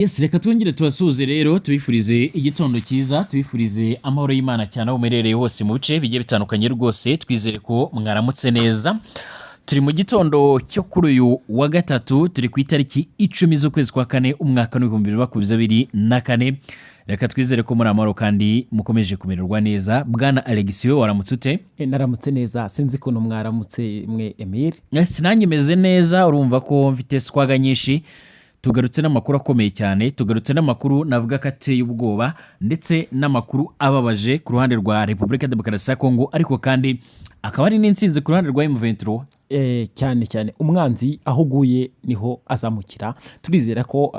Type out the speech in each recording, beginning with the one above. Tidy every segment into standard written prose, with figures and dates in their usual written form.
Yes, reka twongere tubasuhuze rero, tubifurize igitondo cyiza, tubifurize amahoro y'Imana cyane aho muherereye hose mu bice bigiye bitandukanye. Rwose twizere ko mwaramutse neza. Turi mu gitondo cyo kuri uyu wa gatatu, turi ku itariki 10 z'ukwezi kwa kane, umwaka w'2024. Reka twizere ko muri amahoro kandi mukomeje kumererwa neza. Bwana Alex, we waramutse ute? Naramutse neza, sinzi ukuntu mwaramutse mwe, Emile. Sinanjye meze neza. Urumva ko mfite swagger nyinshi. Tugarutse n'amakuru akomeye cyane, tugarutse n'amakuru navuga ko ateye ubwoba ndetse n'amakuru ababaje ku ruhande rwa Repubulika ya Demokarasi ya Kongo, ariko kandi akaba ari n'intsinzi ku ruhande rwa M23. Cyane cyane umwanzi aho uguye niho azamukira. Turizera ko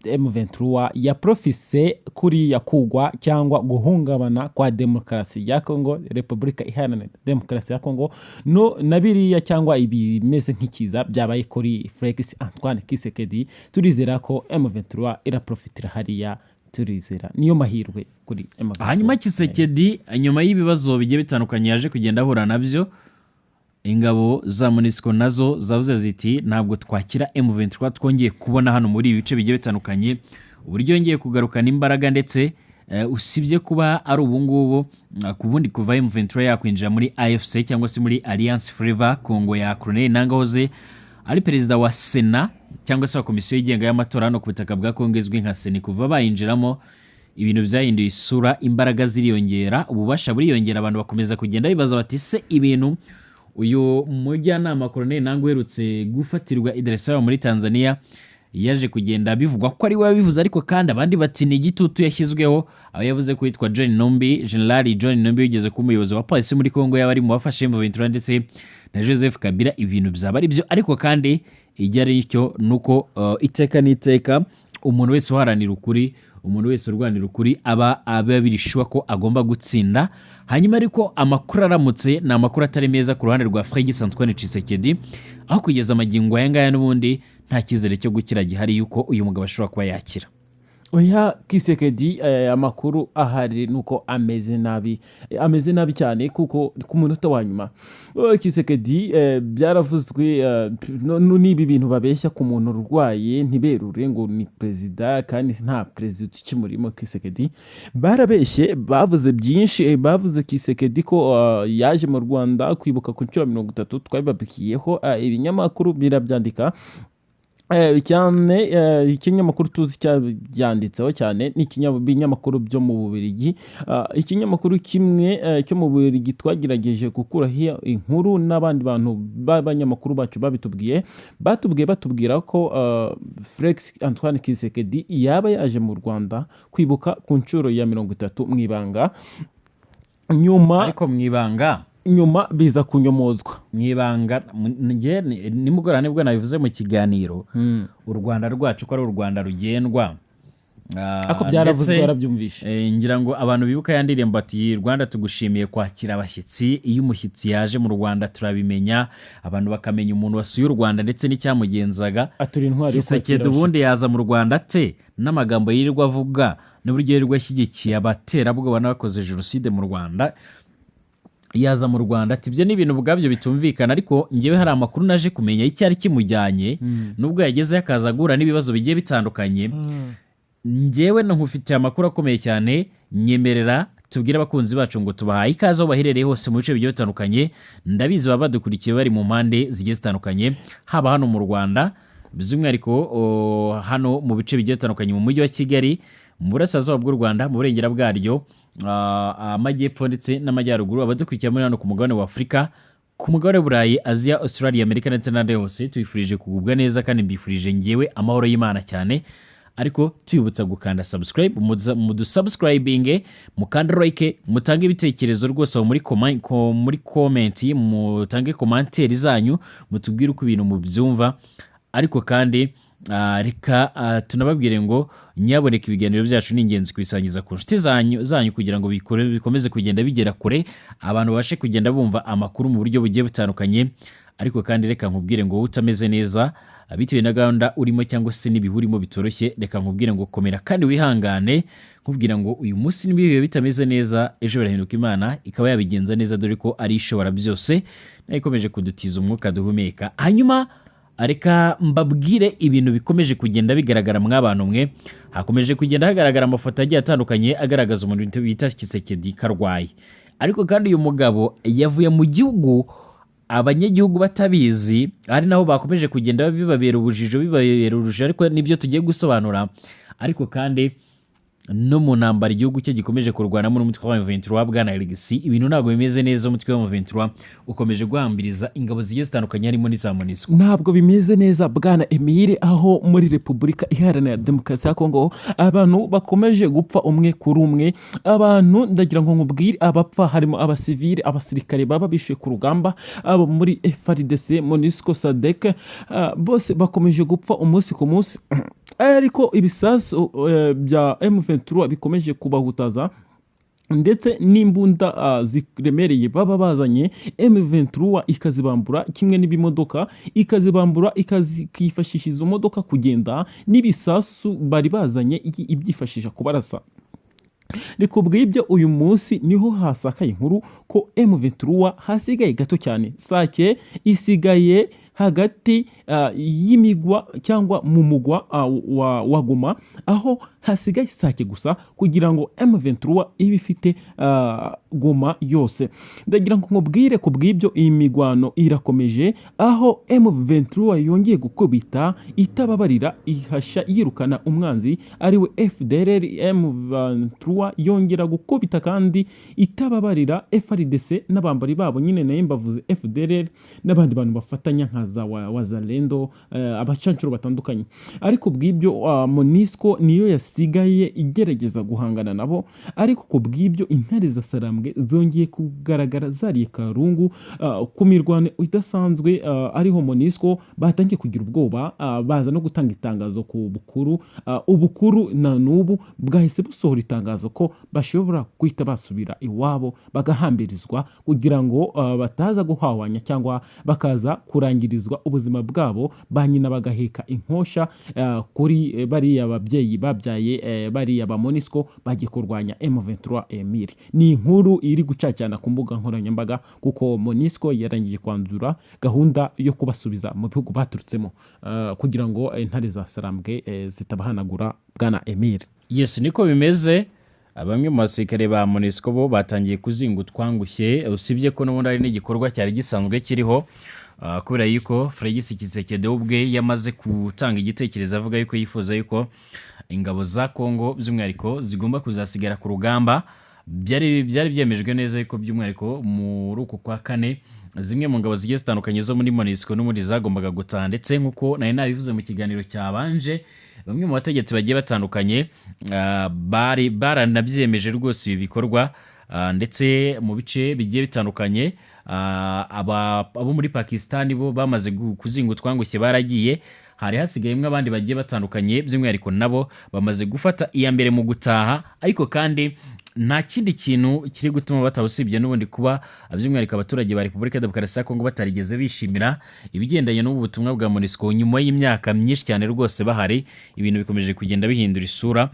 M23 yaprofise kuriya kugwa cyangwa guhungabana kwa demokarasi ya Kongo, Repubulika Iharanira Demokarasi ya Kongo, no na biriya cyangwa ibimeze nk'ikiza byabaye kuri Felix Antoine Tshisekedi. Turizera ko M23 iraprofitira hariya, turizera niyo mahirwe kuri M23. Hanyuma Tshisekedi, nyuma y'ibibazo bigiye bitandukanye yaje kugenda ahura nabyo, ingabo za MONUSCO nazo zavuze ziti: "Ntabwo twakira M23 twongeye kubona hano muri ibi bice bigiye bitandukanye, uburyo yongeye kugarukana imbaraga." Ndetse usibye kuba ari ubungubu, ku bundi kuva M23 yakwinjira muri AFC cyangwa se muri Alliance Fleuve Congo ya Colonel Nangaa wahoze ari perezida wa Sena cyangwa se wa komisiyo yigenga y'amatora hano ku butaka bwa Kongo izwi nka CENI, kuva bayinjiramo ibintu byahinduye isura, imbaraga ziriyongera, ububasha buriyongera. Abantu bakomeza kugenda bibaza bati: "Se ibintu uyu mujyanama Colonel Nangaa uherutse gufatirwa i Dar es Salaam muri Tanzania yaje kugenda bivugwa ko ari we wabivuze?" Ariko kandi abandi bati ni igitutu yashyizweho, aho yavuze ko witwa John Numbi, General John Numbi wigeze kuba umuyobozi wa polisi muri Kongo, yaba ari mu bafashe M23 ndetse na Joseph Kabila. Ibintu byaba ari byo, ariko kandi ijya ari cyo ni uko iteka n'iteka umuntu wese uharanira ukuri, umuntu wese urwanira ukuri, aba birishuwa ko agomba gutsinda. Hanyuma ariko amakuru aramutse ni amakuru atari meza ku ruhande rwa Félix Antoine Tshisekedi, aho kugeza amagingo aya ngaya n'ubundi nta cyizere cyo gukira gihari yuko uyu mugabo ashobora kuba yakira. Oya, Tshisekedi, amakuru ahari nuko ameze nabi, ameze nabi cyane, kuko ku munota wa nyuma Tshisekedi, byaravuzwe, n'ibi bintu babeshya ku muntu urwaye ntiberure ngo ni perezida kandi nta perezida ukimurimo. Tshisekedi barabeshye, bavuze byinshi, bavuze Tshisekedi ko yaje mu Rwanda kwibuka ku nshuro 30. Twabibabwiyeho, ibinyamakuru birabyandika cyane. Ikinyamakuru tuzi cyabyanditseho cyane ni ibinyamakuru byo mu Bubiligi. Ikinyamakuru kimwe cyo mu Bubiligi twagerageje gukuraho inkuru n'abandi bantu b'abanyamakuru bacu babitubwiye, batubwiye batubwira ko Felix Antoine Tshisekedi yaba yaje mu Rwanda kwibuka ku nshuro ya 30 mu ibanga, nyuma Ariko mu ibanga. Nyuma biza kunyomozwa. Mu ibanga, njye nimugoroba nibwo nabivuze mu kiganiro, u Rwanda rwacu ko ari u Rwanda rugendwa. Ako byaravuzwe, ndetse, warabyumvishe. Ngira ngo abantu bibuka ya ndirimbo ati: "Rwanda, tugushimiye kwakira abashyitsi." Iyo umushyitsi yaje mu Rwanda turabimenya, abantu bakamenya umuntu wasuye u Rwanda ndetse n'icyamugenzaga. Atura intwari yo kwakira Tshisekedi ubundi abashyitsi. yaza mu Rwanda ate, n'amagambo yirirwa avuga n'uburyo yirirwa ashyigikiye abaterabwoba n'abakoze jenoside mu Rwanda, yaza mu Rwanda ati? Ibyo ni ibintu ubwabyo bitumvikana. Ariko ngewe hari amakuru naje kumenya y'icyari kimujyanye, nubwo yagezeyo akaza guhura n'ibibazo bigiye bitandukanye. Ngewe nkufitiye amakuru akomeye cyane. Nyemerera tubwire abakunzi bacu ngo tubahaye ikaze aho baherereye hose mu bice bigiye bitandukanye. Ndabizi baba badukurikiye bari mu mpande zigiye zitandukanye, haba hano mu Rwanda, by'umwihariko hano mu bice bigiye bitandukanye, mu mujyi wa Kigali, mu burasirazuba bw'u Rwanda, mu burengera bwaryo, amajyepfo ndetse n'amajyaruguru, abadukurikiye muri hano ku mugabane wa Afurika, ku mugabane w'Uburayi, Aziya, Australia, Amerika ndetse n'ahandi hose, tubifurije kugubwa neza kandi mbifurije ngewe amahoro y'Imana cyane. Ariko tuyibutsa gukanda subscribe, mudusubscribinge, mukande like, mutange ibitekerezo rwose aho muri comment, mutange commentaire zanyu, mutubwire uko ibintu mubyumva. Ariko kandi reka tunababwire ngo nyaboneka ibiganiro byacu ni ingenzi kubisangiza ku nshuti zanyu kugira ngo bikomeze kugenda bigera kure, abantu babashe kugenda bumva amakuru mu buryo bugiye butandukanye. Ariko kandi reka nkubwire ngo wowe utameze neza bitewe na gahunda urimo cyangwa se n'ibihe urimo bitoroshye, reka nkubwire ngo komera kandi wihangane. Nkubwira ngo uyu munsi niba ibihe bitameze neza, ejo birahinduka, Imana ikaba yabigenza neza, dore ko ari ishobora byose nayo ikomeje kudutiza umwuka duhumeka. Hanyuma Reka mbabwire ibintu bikomeje kugenda bigaragara. Mw'abantu mwe, hakomeje kugenda hagaragara amafoto agiye atandukanye agaragaza umuntu bita Tshisekedi karwaye. Ariko kandi uyu mugabo yavuye mu gihugu abanyagihugu batabizi, ari naho bakomeje kugenda bibabera urujijo, ariko nibyo tugiye gusobanura. Ariko kandi no mu ntambara igihugu cye gikomeje kurwanamo n'umutwe wa M23, bwana Alexis, ibintu ntabwo bimeze neza. Umutwe wa M23 ukomeje guhambiriza ingabo zigiye zitandukanye, harimo n'iza MONUSCO. Ntabwo bimeze neza, bwana Emile, aho muri Repubulika Iharanira Demokarasi ya Kongo abantu bakomeje gupfa umwe kuri umwe. Abantu, ndagira ngo nkubwire, abapfa harimo abasivili, abasirikare baba bishe ku rugamba, abo muri FARDC, MONUSCO, SADC, bose bakomeje gupfa umunsi ku munsi. Ariko ibisasu bya M23 bikomeje kubahutaza, ndetse n'imbunda ziremereye baba bazanye, M23 ikazibambura, kimwe n'ibimodoka ikazibambura, ikifashisha izo modoka kugenda, n'ibisasu bari bazanye ibyifashisha kubarasa. Ni ku bw'ibyo uyu munsi niho hasakaye inkuru ko M23 hasigaye gato cyane, Sake isigaye hagati y'imigwa cyangwa mu mugwa wa Goma, aho hasigaye Sake gusa kugira ngo M23 ibe ifite Goma yose. Ndagira ngo nkubwire, ku bw'ibyo iyi migwano irakomeje, aho M23 yongeye gukubita itababarira, ihasha yirukana umwanzi ariwe FDLR. M23 yongera gukubita kandi itababarira FARDC n'abambari babo nyine, nayo mbavuze FDLR n'abandi bantu bafatanya nka za Wazalendo, abacancuro batandukanye. Ariko bw'ibyo MONUSCO niyo yasigaye igerageza guhangana nabo. Ariko ku bw'ibyo intare za Sarambwe zongeye kugaragara zariye karungu ku mirwano idasanzwe, ariho MONUSCO batangiye kugira ubwoba, baza no gutanga itangazo ku bukuru. Ubukuru na n'ubu bwahise busohora itangazo ko bashobora guhita basubira iwabo bagahambirizwa, kugira ngo bataza guhawanya cyangwa bakaza kurangirizwa ubuzima bwabo, ba nyina bagaheka inkosha kuri bariya babyeyi babyaye bariya ba MONUSCO bagiye kurwanya M23. Emile, ni inkuru iri gucacana ku mbuga nkoranyambaga, kuko MONUSCO yarangije kwanzura gahunda yo kubasubiza mu bihugu baturutsemo, kugira ngo intare za Sarambwe zitabahanagura, bwana Emile. Yes, niko bimeze. Bamwe mu basirikare ba MONUSCO bo batangiye kuzinga utwangushye, usibye ko n'ubundi ari n'igikorwa cyari gisanzwe kiriho, kubera yuko Felix Tshisekedi ubwe yamaze gutanga igitekerezo avuga yuko yifuza yuko ingabo za Congo by'umwihariko zigomba kuzasigara ku rugamba. Byari byemejwe neza yuko by'umwihariko muri uku kwa kane zimwe mu ngabo zigiye zitandukanye zo muri MONUSCO n'ubundi zagombaga gutaha. Ndetse nk'uko nari nabivuze mu kiganiro cyabanje, bamwe mu bategetsi bagiye batandukanye bari baranabyemeje rwose ibi bikorwa, ndetse mu bice bigiye bitandukanye abo muri Pakistan bo bamaze kuzinga utwangushye baragiye. Hari hasigayemo abandi bagiye batandukanye, by'umwihariko nabo bamaze gufata iya mbere mu gutaha. Ariko kandi nta kindi kintu kiri gutuma bataha usibye n'ubundi kuba by'umwihariko abaturage ba Repubulika ya Demokarasi ya Kongo batarigeze bishimira ibigendanye n'ubu butumwa bwa MONUSCO nyuma y'imyaka myinshi cyane rwose bahari. Ibintu bikomeje kugenda bihindura isura.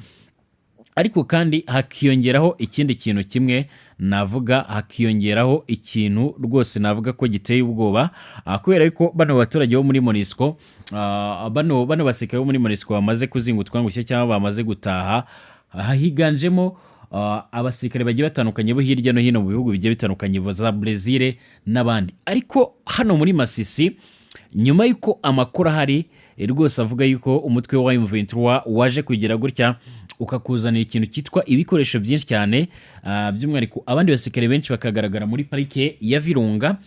Ariko kandi hakiyongeraho ikindi kintu kimwe navuga, hakiyongeraho ikintu rwose navuga ko giteye ubwoba, kubera yuko bano baturage bo muri MONUSCO, bano basirikare bo muri MONUSCO bamaze kuzinga utwangushye cyangwa bamaze gutaha, higanjemo abasirikare bagiye batandukanye bo hirya no hino mu bihugu bigiye bitandukanye, za Brezil n'abandi. Ariko hano muri Masisi, nyuma y'uko amakuru ahari rwose avuga yuko umutwe wa M23 waje kugira gutya ukakuzanira ikintu cyitwa ibikoresho byinshi cyane, by'umwihariko abandi basirikare benshi bakagaragara muri parike ya Virunga,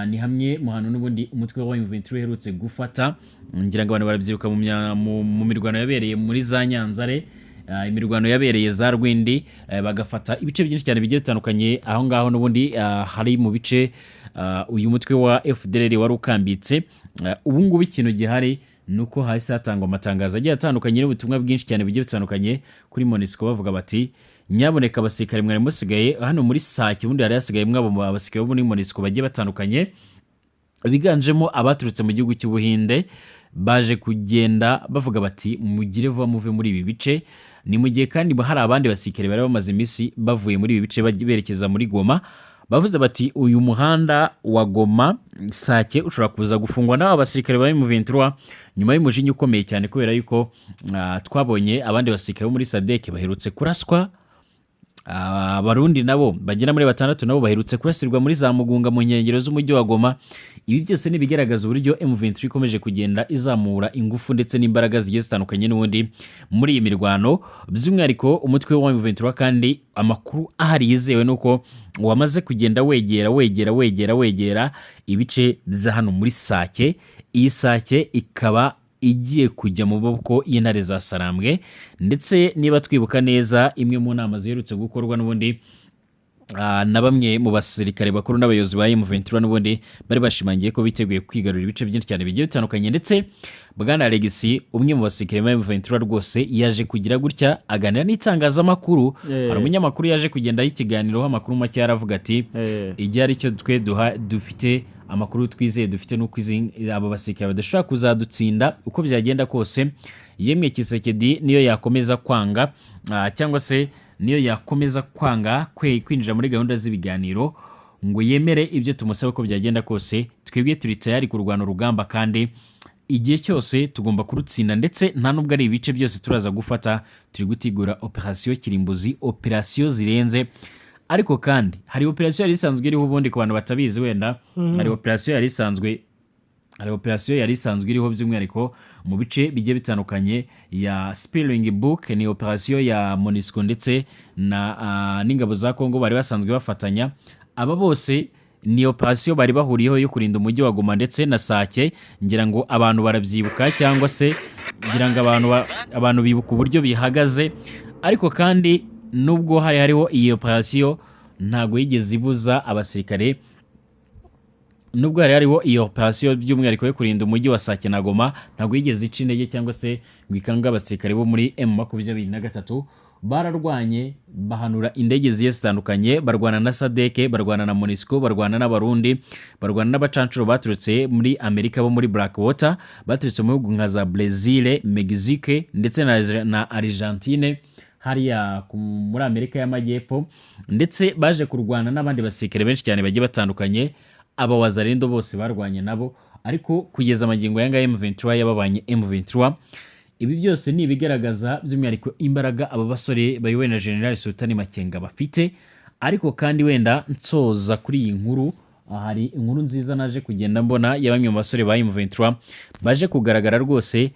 ni hamwe mu hantu n'ubundi umutwe wa M23 uherutse gufata. Ngira ngo abantu barabyibuka mu mirwano yabereye muri za Nyanzare, imirwano yabereye za Rwindi, bagafata ibice byinshi cyane bigiye bitandukanye aho ngaho n'ubundi hari mu bice uyu mutwe wa FDLR wari ukambitse. Ubu ngubu ikintu gihari ni uko hahise hatangwa amatangazo agiye atandukanye n'ubutumwa bwinshi cyane bugiye butandukanye kuri MONUSCO, bavuga bati: "Nyaboneka abasirikare mwari musigaye hano muri Sake." Ubundi hari hasigaye mwabo abasirikare bo muri MONUSCO bagiye batandukanye, biganjemo abaturutse mu gihugu cy'Ubuhinde, baje kugenda bavuga bati: "Mugire vuba muve muri ibi bice." Ni mu gihe kandi hari abandi basirikare bari bamaze iminsi bavuye muri ibi bice berekeza muri Goma. Bavuze bati uyu muhanda wa Goma Sake ushobora kuza gufungwa n'aba basirikare ba M23 nyuma y'umujinya ukomeye cyane, kubera yuko twabonye abandi basirikare bo muri SADC baherutse kuraswa. Abarundi nabo bagera muri batandatu nabo baherutse kurasirwa muri za Mugunga mu nkengero z'umujyi wa Goma. Ibi byose ni ibigaragaza uburyo M23 ikomeje kugenda izamura ingufu ndetse n'imbaraga zigiye zitandukanye n'ubundi muri iyi mirwano. By'umwihariko umutwe wa M23, kandi amakuru ahari yizewe nuko wamaze kugenda wegera, wegera, wegera, wegera ibice bya hano muri Sake. Iyi Sake ikaba igiye kujya mu maboko y'intare za Sarambwe. Ndetse niba twibuka neza imwe mu nama ziherutse gukorwa n'ubundi na bamwe mu basirikare bakuru n'abayobozi ba M23, n'ubundi bari bashimangiye ko biteguye kwigarurira ibice byinshi cyane bigiye bitandukanye. Ndetse bwana Alexis, umwe mu basirikare ba M23 rwose, yaje kugira gutya aganira n'itangazamakuru. Hari umunyamakuru yaje kugenda ikiganiro, amakuru make yaravuga ati igihe ari cyo twe duha dufite amakuru twizeye dufite nuko aba basirikare badashobora kuzadutsinda uko byagenda kose. Yemwe Tshisekedi niyo yakomeza kwanga, cyangwa se niyo yakomeza kwanga kwinjira muri gahunda z'ibiganiro ngo yemere ibyo tumusaba, ko byagenda kose twebwe turi tayari kurwana urugamba, kandi igihe cyose tugomba kurutsinda. Ndetse nta nubwo ari ibice byose turaza gufata, turi gutegura operasiyo kirimbuzi, operasiyo zirenze. Ariko kandi hari operasiyo yari isanzwe iriho ubundi, ku bantu batabizi wenda, hari operasiyo yari isanzwe iriho by'umwihariko mu bice bigiye bitandukanye ya Springbok. Ni operasiyo ya MONUSCO ndetse na n'ingabo za Congo bari basanzwe bafatanya. Aba bose ni operasiyo bari bahuriyeho yo kurinda umujyi wa Goma ndetse na Sake. Ngira ngo abantu barabyibuka, cyangwa se ngira ngo abantu bibuka uburyo bihagaze. Ariko kandi nubwo hari hariho iyi operasiyo, ntabwo yigeze ibuza abasirikare. Nubwo hari hariho iyo operasiyo by'umwihariko yo kurinda umujyi wa Sake na Goma, ntabwo yigeze ica intege cyangwa se ngo ikange abasirikare bo muri M23. Bararwanye, bahanura indege zigiye zitandukanye, barwana na SADC, barwana na MONUSCO, barwana n'Abarundi, barwana n'abacancuro baturutse muri Amerika bo muri Blackwater, baturutse mu bihugu nka za Brazil, Mexique ndetse na Argentine hariya muri Amerika y'Amajyepfo. Ndetse baje kurwana n'abandi basirikare benshi cyane bagiye batandukanye. Aba Wazalendo bose barwanye nabo, ariko kugeza amagingo aya ngaya M23 yababanye M23. Ibi byose ni ibigaragaza by'umwihariko imbaraga aba basore bayobowe na General Sultani Makenga bafite. Ariko kandi wenda nsoza kuri iyi nkuru, hari inkuru nziza naje kugenda mbona ya bamwe mu basore ba M23 baje kugaragara rwose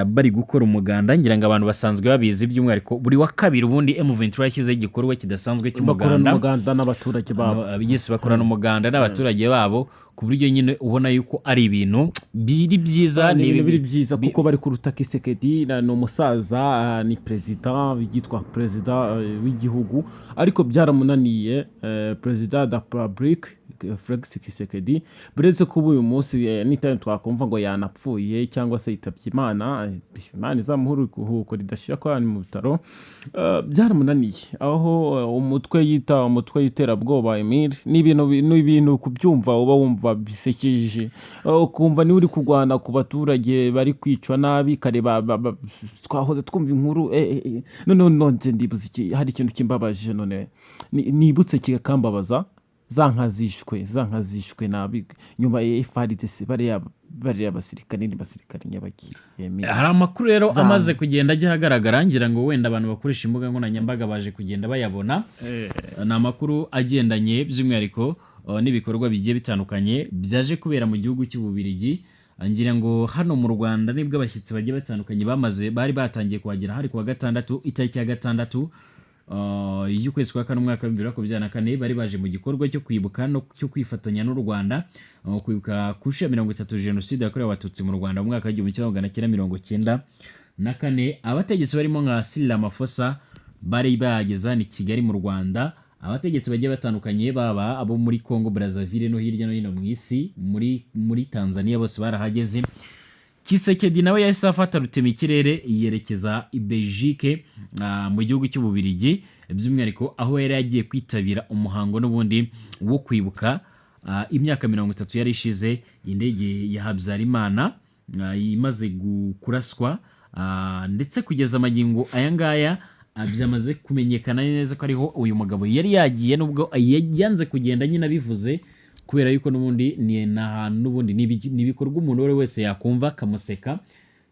bari gukora umuganda. Ngira ngo abantu basanzwe babizi, by'umwihariko buri wa kabiri ubundi M23 yashyizeho igikorwa kidasanzwe bakorana cy'umuganda. Umuganda n'abaturage babo. Yes, bakorana umuganda n'abaturage babo, ku buryo nyine ubona yuko ari ibintu biri byiza. Ni ibintu biri byiza kuko bari kuruta Tshisekedi. Ni umusaza, ni perezida, yitwa perezida w'igihugu, ariko byaramunaniye. Perezida da Republic Felix Tshisekedi, buretse kuba uyu munsi nitari twakumva ngo yanapfuye cyangwa se yitabye Imana, Imana izamuhe uruhuko ridashira ko ari mu bitaro. Byaramunaniye aho umutwe yita umutwe w'iterabwoba Emile, ni ibintu kubyumva uba wumva bisekeje. Ukumva niwe uri kurwana ku baturage bari kwicwa nabi. Kare twahoze twumva inkuru, noneho none ndibuze hari ikintu kimbabaje none nibutse kikambabaza: za nka zishwe nabi nyuma ya FARDC. Bariya basirikare ni basirikare nyabagiye Emile. Hari amakuru rero amaze kugenda ajya ahagaragara, ngira ngo wenda abantu bakoresha imbuga nkoranyambaga baje kugenda bayabona. Ni amakuru agendanye by'umwihariko n'ibikorwa bigiye bitandukanye byaje kubera mu gihugu cy'Ububiligi. Ngira ngo hano mu Rwanda nibwo abashyitsi bagiye batandukanye bamaze bari batangiye kuhagera. Hari kuwa gatandatu, itariki ya 6 y'ukwezi kwa kane, umwaka wa 2024. Bari baje mu gikorwa cyo kwibuka no cyo kwifatanya n'u Rwanda kwibuka ku nshuro ya 30 jenoside yakorewe Abatutsi mu Rwanda mu mwaka wa 1994. Abategetsi barimo nka Cyril Ramaphosa bari bageze hano i Kigali mu Rwanda. Abategetsi bagiye batandukanye, baba abo muri Congo Brazzaville no hirya no hino mu isi, muri Tanzania, bose barahageze. Tshisekedi nawe yahise afata rutemikirere yerekeza i Belgique, mu gihugu cy'Ububiligi, by'umwihariko aho yari yagiye kwitabira umuhango n'ubundi wo kwibuka imyaka 30 yari ishize indege ya Habyarimana imaze kuraswa. Ndetse kugeza amagingo aya ngaya Byamaze kumenyekana neza ko ariho uyu mugabo yari yagiye, nubwo yanze kugenda nyine abivuze, kubera yuko n'ubundi ni ahantu n'ubundi ni ibikorwa umuntu uwo ari we wese yakumva akamuseka.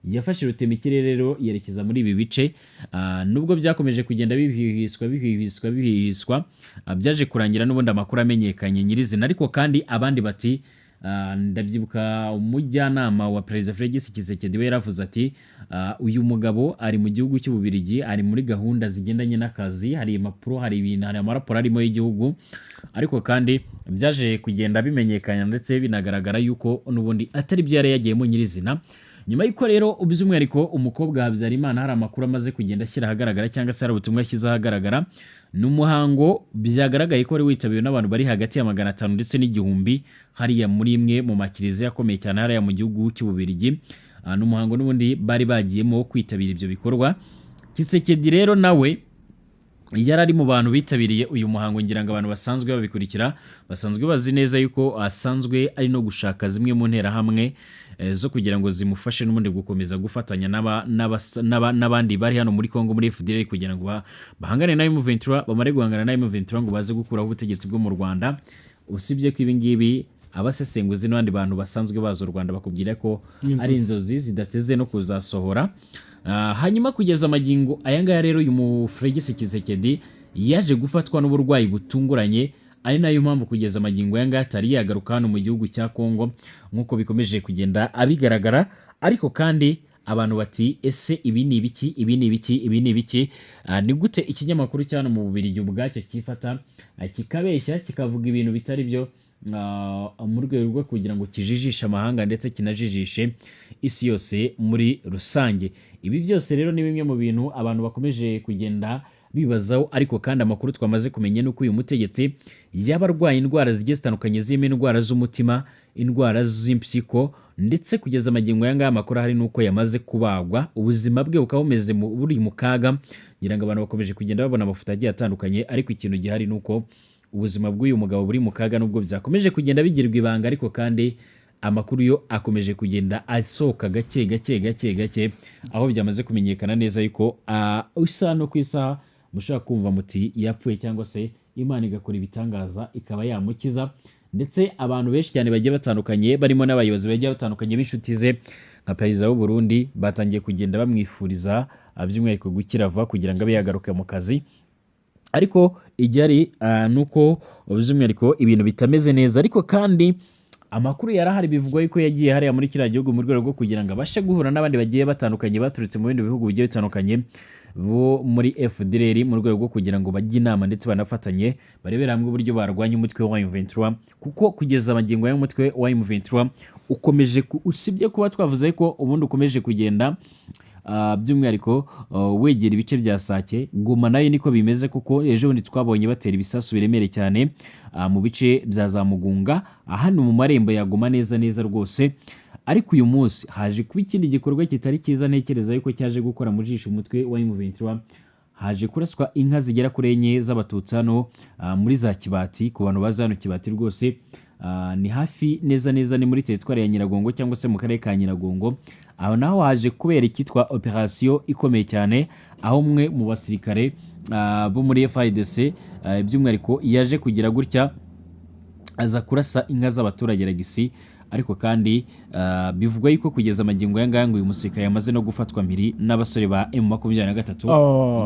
Yafashe rutemikirere rero yerekeza muri ibi bice. Nubwo byakomeje kugenda bihihiswa bihihiswa bihihiswa, byaje kurangira n'ubundi amakuru amenyekanye nyirizina. Ariko kandi abandi bati, ndabyibuka umujyanama wa Perezida Felix Tshisekedi we yaravuze ati: "Uyu mugabo ari mu gihugu cy'Ububiligi, ari muri gahunda zigendanye n'akazi, hari impapuro, hari ibintu, hari amaraporo arimo y'igihugu." Ariko kandi byaje kugenda bimenyekana ndetse binagaragara yuko n'ubundi atari byo yari yagiyemo nyirizina. Nyuma y'uko rero by'umwihariko umukobwa Habyarimana hari amakuru amaze kugenda ashyira ahagaragara, cyangwa se hari ubutumwa yashyize ahagaragara, ni umuhango byagaragaye ko wari witabiriwe n'abantu bari hagati ya 500 ndetse n'1000 hariya muri imwe mu makiliziya akomeye cyane hariya mu gihugu cy'Ububiligi. Ni umuhango n'ubundi bari bagiyemo kwitabira ibyo bikorwa. Tshisekedi rero nawe yari ari mu bantu bitabiriye uyu muhango. Ngira ngo abantu basanzwe babikurikira basanzwe bazi neza yuko asanzwe ari no gushaka zimwe mu nterahamwe zo kugira ngo zimufashe n'ubundi gukomeza gufatanya n'abandi bari hano muri Congo muri FDLR, kugira ngo bahangane na M23, bamare guhangana na M23 ngo baze gukuraho ubutegetsi bwo mu Rwanda. Usibye ko ibi ngibi abasesenguzi n'abandi bantu basanzwe bazi u Rwanda bakubwira ko ari inzozi zidateze no kuzasohora. Hanyuma kugeza amagingo aya ngaya rero, uyu mu Felix Tshisekedi yaje gufatwa n'uburwayi butunguranye, ari nayo mpamvu kugeza amagingo aya ngaya atari yagaruka hano mu gihugu cya Congo nk'uko bikomeje kugenda abigaragara. Ariko kandi abantu bati: "Ese ibi ni ibiki? Ibi ni ibiki? Ibi ni ibiki?" Ni gute ikinyamakuru cya hano mu Bubiligi ubwacyo cyifata, kikabeshya, kikavuga ibintu bitari byo, mu rwego rwo kugira ngo kijijishe amahanga ndetse kinajijishe isi yose muri rusange? Ibi byose rero ni bimwe mu bintu abantu bakomeje kugenda bibazaho. Ariko kandi amakuru twamaze kumenya ni uko uyu mutegetsi yaba arwaye indwara zigiye zitandukanye, zirimo indwara z'umutima, indwara z'impyiko, ndetse kugeza amagingo aya ngaya amakuru ahari ni uko yamaze kubagwa, ubuzima bwe bukaba bumeze buri mu kaga. Ngira ngo abantu bakomeje kugenda babona amafoto agiye atandukanye, ariko ikintu gihari ni uko ubuzima bw'uyu mugabo buri mu kaga, nubwo byakomeje kugenda bigirwa ibanga. Ariko kandi amakuru yo akomeje kugenda asohoka gake gake gake gake, aho byamaze kumenyekana neza yuko isaha no ku isaha mushobora kumva muti yapfuye, cyangwa se Imana igakora ibitangaza ikaba yamukiza. Ndetse abantu benshi cyane bagiye batandukanye, barimo n'abayobozi bagiye batandukanye b'inshuti ze nka perezida w'u Burundi, batangiye kugenda bamwifuriza by'umwihariko gukira vuba kugira ngo abe yagaruka mu kazi. Ariko igihari ni uko by'umwihariko ibintu bitameze neza. Ariko kandi amakuru yarahari, bivugwa yuko yagiye hariya muri kiriya gihugu mu rwego rwo kugira ngo abashe guhura n'abandi bagiye batandukanye baturutse mu bindi bihugu bigiye bitandukanye bo muri FDLR, mu rwego rwo kugira ngo bajye inama ndetse banafatanye, barebere hamwe uburyo barwanya umutwe wa M23, kuko kugeza amagingo y'umutwe wa M23 ukomeje usibye kuba twavuze ko ubundi ukomeje kugenda by'umwihariko wegera ibice bya Sake. Goma nayo niko bimeze, kuko ejo bundi twabonye batera ibisasu biremereye cyane mu bice bya za Mugunga, hano mu marembo ya Goma neza neza rwose. Ariko uyu munsi haje kuba ikindi gikorwa kitari cyiza, ntekereza yuko cyaje gukora mu jisho umutwe wa M23. Haje kuraswa inka zigera kuri enye z'Abatutsi hano muri za Kibati. Ku bantu bazi hano Kibati rwose, ni hafi neza neza, ni muri teritwari ya Nyiragongo cyangwa se mu karere ka Nyiragongo. Aho naho haje kubera icyitwa operasiyo ikomeye cyane, aho umwe mu basirikare bo muri FARDC by'umwihariko yaje kugira gutya aza kurasa inka z'abaturage ragisi. Ariko kandi bivugwa yuko kugeza amagingo aya ngaya ngo uyu musirikare yamaze no gufatwa mpiri n'abasore ba M23,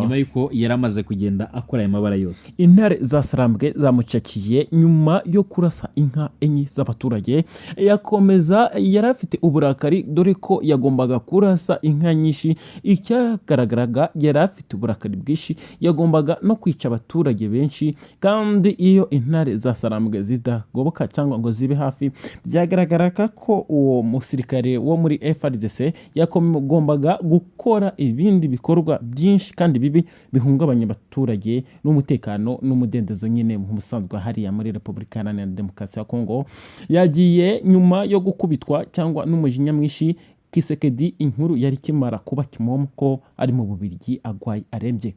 nyuma yuko yari amaze kugenda akora aya mabara yose. Intare za Sarambwe zamucakiye nyuma yo kurasa inka enye z'abaturage. Yakomeza yari afite uburakari, dore ko yagombaga kurasa inka nyinshi. Icyagaragaraga yari afite uburakari bwinshi, yagombaga no kwica abaturage benshi. Kandi iyo intare za Sarambwe zidagoboka cyangwa ngo zibe hafi, byagaragaraga ko uwo musirikare wo muri FARDC yagombaga gukora ibindi bikorwa byinshi kandi bibi bihungabanya abaturage n'umutekano n'umudendezo nyine mu busanzwe hariya muri Repubulika Iharanira Demokarasi ya Kongo. Yagiye nyuma yo gukubitwa cyangwa n'umujinya mwinshi. Tshisekedi inkuru yari ikimara kuba kimomo ko ari mu Bubiligi agwaye arembye,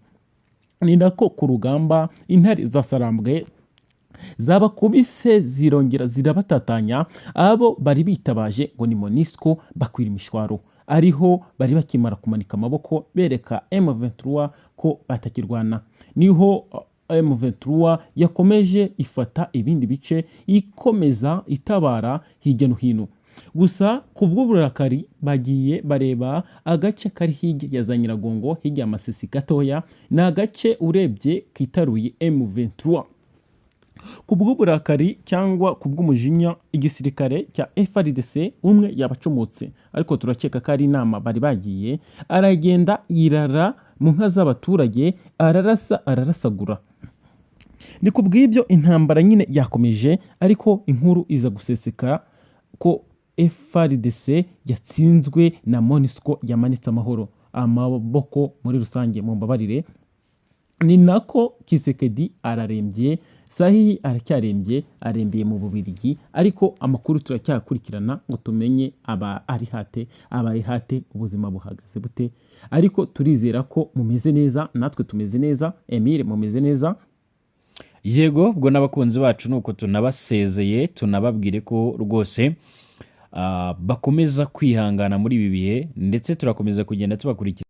ni nako ku rugamba intare za Sarambwe zabakubise zirongera zirabatatanya. Abo bari bitabaje ngo ni MONUSCO bakwira imishwaro. Ariho bari bakimara kumanika amaboko bereka M23 ko batakirwana, niho M23 yakomeje ifata ibindi bice, ikomeza itabara hirya no hino. Gusa ku bw'uburakari bagiye bareba agace kari hirya ya za Nyiragongo, hirya ya Masisi gatoya, ni agace urebye kitaruye M23. Ku bw'uburakari cyangwa ku bw'umujinya, igisirikare cya FARDC umwe yabacomotse, ariko turakeka ko ari inama bari bagiye, aragenda yirara mu nka z'abaturage, ararasa, ararasagura. Ni ku bw'ibyo intambara nyine yakomeje, ariko inkuru iza guseseka ko FARDC yatsinzwe na MONUSCO, yamanitse amahoro amaboko muri rusange. Mu mbabarire, ni nako Tshisekedi ararembye, sahihi aracyarembye, arembeye mu Bubiligi, ariko amakuru turacyakurikirana ngo tumenye aba ari hate, abaye hate, ubuzima buhagaze bute. Ariko turizera ko mumeze neza, natwe tumeze neza. Emile, mumeze neza? Yego, ubwo n'abakunzi bacu ni uko tunabasezeye, tunababwire ko rwose bakomeza kwihangana muri ibi bihe, ndetse turakomeza kugenda tubakurikira.